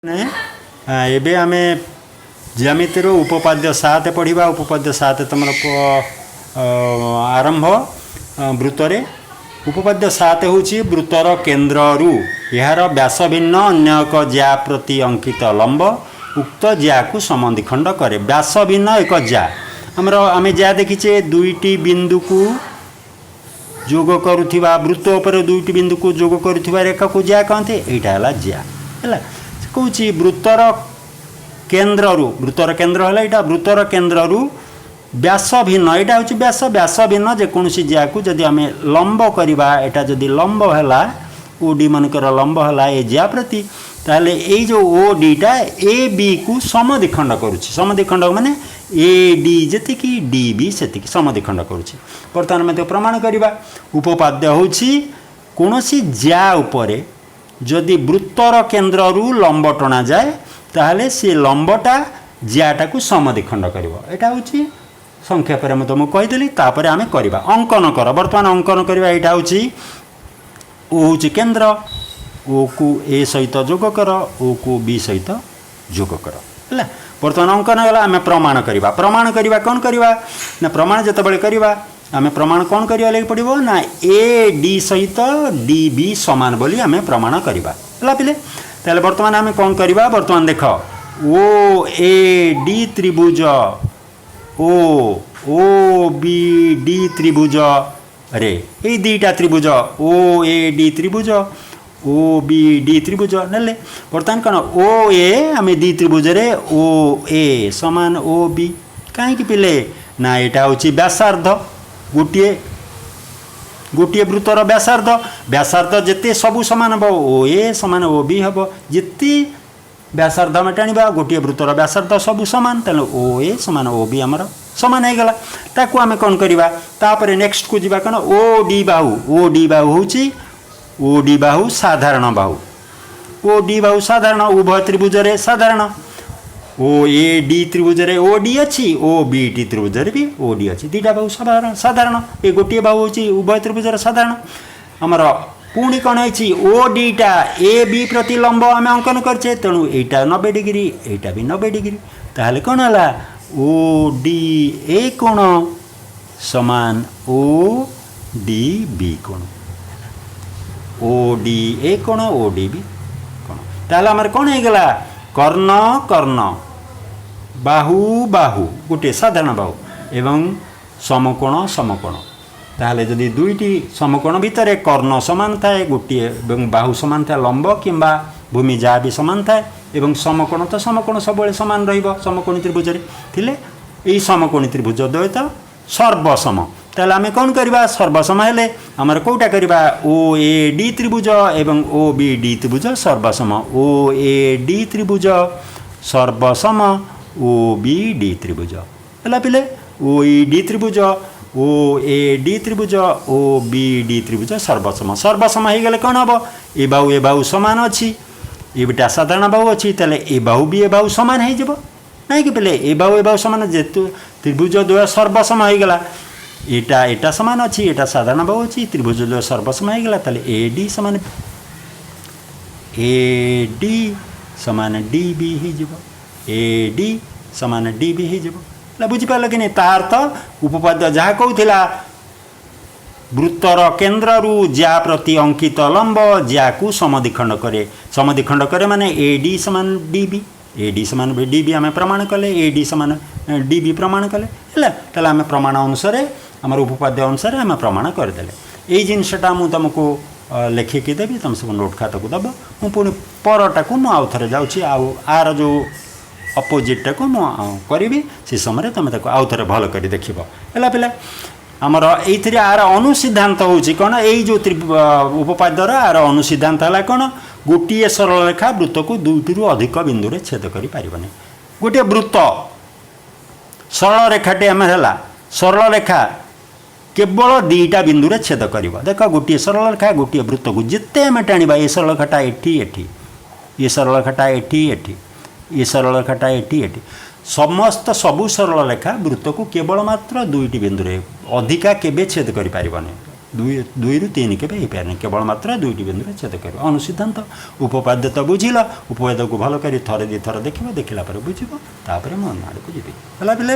ଏବେ ଆମେ ଜ୍ୟାମିତିର ଉପପାଦ୍ୟ 7 ପଢ଼ିବା। ଉପପାଦ୍ୟ 7 ତୁମର ଆରମ୍ଭ ବୃତ୍ତରେ। ଉପପାଦ୍ୟ 7 ହେଉଛି, ବୃତ୍ତର କେନ୍ଦ୍ରରୁ ଏହାର ବ୍ୟାସ ଭିନ୍ନ ଅନ୍ୟ ଏକ ଜ୍ୟା ପ୍ରତି ଅଙ୍କିତ ଲମ୍ବ ଉକ୍ତ ଜ୍ୟାକୁ ସମଦ୍ୱିଖଣ୍ଡ କରେ। ବ୍ୟାସ ଭିନ୍ନ ଏକ ଜ୍ୟା ଆମର, ଆମେ ଜ୍ୟା ଦେଖିଛେ, ଦୁଇଟି ବିନ୍ଦୁକୁ ଯୋଗ କରୁଥିବା, ବୃତ୍ତ ଉପରେ ଦୁଇଟି ବିନ୍ଦୁକୁ ଯୋଗ କରୁଥିବା ରେଖାକୁ ଜ୍ୟା କହନ୍ତି। ଏଇଟା ହେଲା ଜ୍ୟା। ହେଲା, ସେ କହୁଛି ବୃତ୍ତର କେନ୍ଦ୍ରରୁ, ବୃତ୍ତର କେନ୍ଦ୍ର ହେଲା ଏଇଟା, ବୃତ୍ତର କେନ୍ଦ୍ରରୁ ବ୍ୟାସ ଭିନ୍ନ, ଏଇଟା ହେଉଛି ବ୍ୟାସ, ବ୍ୟାସ ଭିନ୍ନ ଯେକୌଣସି ଜ୍ୟାକୁ ଯଦି ଆମେ ଲମ୍ବ କରିବା, ଏଇଟା ଯଦି ଲମ୍ବ ହେଲା, ଓ ଡି ମନେକର ଲମ୍ବ ହେଲା ଏ ଜ୍ୟା ପ୍ରତି, ତାହେଲେ ଏଇ ଯେଉଁ ଓ ଡିଟା ଏ ବିକୁ ସମଦ୍ୱିଖଣ୍ଡ କରୁଛି। ସମଦ୍ୱିଖଣ୍ଡ ମାନେ ଏ ଡି ଯେତିକି, ଡି ବି ସେତିକି ସମଦ୍ୱିଖଣ୍ଡ କରୁଛି। ବର୍ତ୍ତମାନ ଆମେ ତାକୁ ପ୍ରମାଣ କରିବା। ଉପପାଦ୍ୟ ହେଉଛି, କୌଣସି ଜ୍ୟା ଉପରେ ଯଦି ବୃତ୍ତର କେନ୍ଦ୍ରରୁ ଲମ୍ବ ଟଣାଯାଏ, ତାହେଲେ ସେ ଲମ୍ବଟା ଜ୍ୟାଟାକୁ ସମଦ୍ୱିଖଣ୍ଡ କରିବ। ଏଇଟା ହେଉଛି ସଂକ୍ଷେପରେ ମୁଁ ତୁମକୁ କହିଦେଲି। ତାପରେ ଆମେ କରିବା, ଅଙ୍କନ କର। ବର୍ତ୍ତମାନ ଅଙ୍କନ କରିବା। ଏଇଟା ହେଉଛି ଓ ହେଉଛି କେନ୍ଦ୍ର। ଓକୁ ଏ ସହିତ ଯୋଗ କର, ଓକୁ ବି ସହିତ ଯୋଗ କର। ହେଲା, ବର୍ତ୍ତମାନ ଅଙ୍କନ ହେଲା। ଆମେ ପ୍ରମାଣ କରିବା। ପ୍ରମାଣ କରିବା, କ'ଣ କରିବା ନା, ପ୍ରମାଣ ଯେତେବେଳେ କରିବା, ଆମେ ପ୍ରମାଣ କ'ଣ କରିବା ଲାଗି ପଡ଼ିବ ନା, ଏ ଡି ସହିତ ଡି ବି ସମାନ ବୋଲି ଆମେ ପ୍ରମାଣ କରିବା। ହେଲା ପିଲେ, ତାହେଲେ ବର୍ତ୍ତମାନ ଆମେ କ'ଣ କରିବା? ବର୍ତ୍ତମାନ ଦେଖ, ଓ ଏ ଡି ତ୍ରିଭୁଜ ଓ ଓ ବି ଡି ତ୍ରିଭୁଜ ରେ, ଏଇ ଦୁଇଟା ତ୍ରିଭୁଜ, ଓ ଏ ଡି ତ୍ରିଭୁଜ, ଓ ବି ଡି ତ୍ରିଭୁଜ ନେଲେ। ବର୍ତ୍ତମାନ କ'ଣ, ଓ ଏ, ଆମେ ଦୁଇ ତ୍ରିଭୁଜରେ ଓ ଏ ସମାନ ଓ ବି। କାହିଁକି ପିଲେ ନା, ଏଇଟା ହେଉଛି ବ୍ୟାସାର୍ଦ୍ଧ, ଗୋଟିଏ ଗୋଟିଏ ବୃତ୍ତର ବ୍ୟାସାର୍ଦ୍ଧ। ବ୍ୟାସାର୍ଦ୍ଧ ଯେତେ ସବୁ ସମାନ ହେବ। ଓ ଏ ସମାନ ଓ ବି ହେବ। ଯେତେ ବ୍ୟାସାର୍ଦ୍ଧ ଆମେ ଟାଣିବା, ଗୋଟିଏ ବୃତ୍ତର ବ୍ୟାସାର୍ଦ୍ଧ ସବୁ ସମାନ। ତେଣୁ ଓ ଏ ସମାନ ଓ ବି ଆମର ସମାନ ହେଇଗଲା। ତାକୁ ଆମେ କ'ଣ କରିବା? ତାପରେ ନେକ୍ସଟକୁ ଯିବା। କ'ଣ? ଓ ଡି ବାହୁ, ଓ ଡି ବାହୁ ହେଉଛି, ଓ ଡି ବାହୁ ସାଧାରଣ ବାହୁ। ଓ ଡି ବାହୁ ସାଧାରଣ, ଉଭୟ ତ୍ରିଭୁଜରେ ସାଧାରଣ। ଓ ଏ ଡି ତ୍ରିଭୁଜରେ ଓ ଡି ଅଛି, ଓ ବି ଡି ତ୍ରିଭୁଜରେ ବି ଓ ଡି ଅଛି। ଦୁଇଟା ବାହୁ ସାଧାରଣ। ସାଧାରଣ, ଏ ଗୋଟିଏ ବାହୁ ହେଉଛି ଉଭୟ ତ୍ରିଭୁଜର ସାଧାରଣ। ଆମର ପୁଣି କ'ଣ ହେଇଛି? ଓ ଡିଟା ଏ ବି ପ୍ରତି ଲମ୍ବ ଆମେ ଅଙ୍କନ କରିଛେ। ତେଣୁ ଏଇଟା 90 ଡିଗ୍ରୀ, ଏଇଟା ବି 90 ଡିଗ୍ରୀ। ତାହେଲେ କ'ଣ ହେଲା? ଓ ଡି ଏ କୋଣ ସମାନ ଓ ଡି ବି କୋଣ। ଓ ଡି ଏ କୋଣ, ଓ ଡି ବି କୋଣ। ତାହେଲେ ଆମର କ'ଣ ହେଇଗଲା? କର୍ଣ୍ଣ କର୍ଣ୍ଣ, ବାହୁ ବାହୁ, ଗୋଟିଏ ସାଧାରଣ ବାହୁ ଏବଂ ସମକୋଣ ସମକୋଣ। ତାହେଲେ ଯଦି ଦୁଇଟି ସମକୋଣ ଭିତରେ କର୍ଣ୍ଣ ସମାନ ଥାଏ ଗୋଟିଏ ଏବଂ ବାହୁ ସମାନ ଥାଏ, ଲମ୍ବ କିମ୍ବା ଭୂମି ଯାହା ବି ସମାନ ଥାଏ, ଏବଂ ସମକୋଣ ତ ସମକୋଣ ସବୁବେଳେ ସମାନ ରହିବ ସମକୋଣୀ ତ୍ରିଭୁଜରେ ଥିଲେ, ଏଇ ସମକୋଣୀ ତ୍ରିଭୁଜ ଦ୍ୱୟ ତ ସର୍ବସମ। ତାହେଲେ ଆମେ କ'ଣ କରିବା? ସର୍ବସମ ହେଲେ ଆମର କେଉଁଟା କରିବା? ଓ ଏ ଡି ତ୍ରିଭୁଜ ଏବଂ ଓ ବି ଡି ତ୍ରିଭୁଜ ସର୍ବସମ। ଓ ଏ ଡି ତ୍ରିଭୁଜ ସର୍ବସମ ଓ ବି ଡି ତ୍ରିଭୁଜ। ହେଲା ପିଲେ, ଓ ଇ ଡି ତ୍ରିଭୁଜ, ଓ ଏ ଡି ତ୍ରିଭୁଜ, ଓ ବି ଡି ତ୍ରିଭୁଜ ସର୍ବସମ। ସର୍ବସମ ହେଇଗଲେ କ'ଣ ହେବ? ଏ ବାହୁ ଏ ବାହୁ ସମାନ ଅଛି, ଏଇଟା ସାଧାରଣ ବାହୁ ଅଛି, ତାହେଲେ ଏ ବାହୁ ବି ଏ ବାହୁ ସମାନ ହେଇଯିବ, ନାଇଁ କି ପିଲେ? ଏ ବାହୁ ଏ ବାହୁ ସମାନ ଯେହେତୁ ତ୍ରିଭୁଜ ଦ୍ୱୟ ସର୍ବସମ ହେଇଗଲା। ଏଇଟା ଏଇଟା ସମାନ ଅଛି, ଏଇଟା ସାଧାରଣ ବାହୁ ଅଛି, ତ୍ରିଭୁଜ ଦ୍ୱୟ ସର୍ବସମ ହେଇଗଲା। ତାହେଲେ ଏ ଡି ସମାନ, ଏ ଡି ସମାନ ଡି ବି ହେଇଯିବ। ଏ ଡି ସମାନ ଡି ବି ହେଇଯିବ। ହେଲା, ବୁଝିପାରିଲ କି ନାହିଁ? ତା ଅର୍ଥ ଉପପାଦ୍ୟ ଯାହା କହୁଥିଲା, ବୃତ୍ତର କେନ୍ଦ୍ରରୁ ଜ୍ୟା ପ୍ରତି ଅଙ୍କିତ ଲମ୍ବ ଜ୍ୟାକୁ ସମଦ୍ୱିଖଣ୍ଡ କରେ। ସମଦ୍ୱିଖଣ୍ଡ କରେ ମାନେ ଏ ଡି ସମାନ ଡି ବି। ଏ ଡି ସମାନ ଡି ବି ଆମେ ପ୍ରମାଣ କଲେ। ଏ ଡି ସମାନ ଡି ବି ପ୍ରମାଣ କଲେ। ହେଲା, ତାହେଲେ ଆମେ ପ୍ରମାଣ ଅନୁସାରେ, ଆମର ଉପପାଦ୍ୟ ଅନୁସାରେ ଆମେ ପ୍ରମାଣ କରିଦେଲେ। ଏଇ ଜିନିଷଟା ମୁଁ ତୁମକୁ ଲେଖିକି ଦେବି, ତୁମେ ସବୁ ନୋଟ୍ ଖାତାକୁ ଦେବ। ମୁଁ ପୁଣି ପରଟାକୁ ମୁଁ ଆଉ ଥରେ ଯାଉଛି, ଆଉ ଆର ଯେଉଁ ଅପୋଜିଟ୍ଟାକୁ ମୁଁ କରିବି, ସେ ସମୟରେ ତୁମେ ତାକୁ ଆଉ ଥରେ ଭଲ କରି ଦେଖିବ। ହେଲା ପିଲା, ଆମର ଏଇଥିରେ ଆର ଅନୁସିଦ୍ଧାନ୍ତ ହେଉଛି କ'ଣ? ଏଇ ଯେଉଁ ଉପପାଦ୍ୟର ଆର ଅନୁସିଦ୍ଧାନ୍ତ ହେଲା କ'ଣ? ଗୋଟିଏ ସରଳ ରେଖା ବୃତ୍ତକୁ ଦୁଇଟିରୁ ଅଧିକ ବିନ୍ଦୁରେ ଛେଦ କରିପାରିବନି। ଗୋଟିଏ ବୃତ୍ତ ସରଳ ରେଖାଟି ଆମେ ହେଲା, ସରଳ ରେଖା କେବଳ ଦୁଇଟା ବିନ୍ଦୁରେ ଛେଦ କରିବ। ଦେଖ, ଗୋଟିଏ ସରଳ ରେଖା ଗୋଟିଏ ବୃତ୍ତକୁ ଯେତେ ଆମେ ଟାଣିବା, ଏ ସରଳ ରେଖାଟା ଏଠି ଏଠି, ଏ ସରଳ ରେଖାଟା ଏଠି ଏଠି, ଏ ସରଳ ରେଖାଟା ଏଠି ଏଠି, ସମସ୍ତ ସବୁ ସରଳ ରେଖା ବୃତ୍ତକୁ କେବଳ ମାତ୍ର ଦୁଇଟି ବିନ୍ଦୁରେ, ଅଧିକା କେବେ ଛେଦ କରିପାରିବନି। ଦୁଇ, ଦୁଇରୁ ତିନି କେବେ ହେଇପାରେନି। କେବଳ ମାତ୍ର ଦୁଇଟି ବିନ୍ଦୁରେ ଛେଦ କରିବ। ଅନୁସିଦ୍ଧାନ୍ତ ଉପପାଦ୍ୟ ତ ବୁଝିଲ। ଉପପାଦ୍ୟକୁ ଭଲ କରି ଥରେ ଦୁଇ ଥର ଦେଖିବ, ଦେଖିଲା ପରେ ବୁଝିବ। ତାପରେ ମୁଁ ଅନ୍ୟ ଆଡ଼କୁ ଯିବି। ହେଲା ପିଲେ?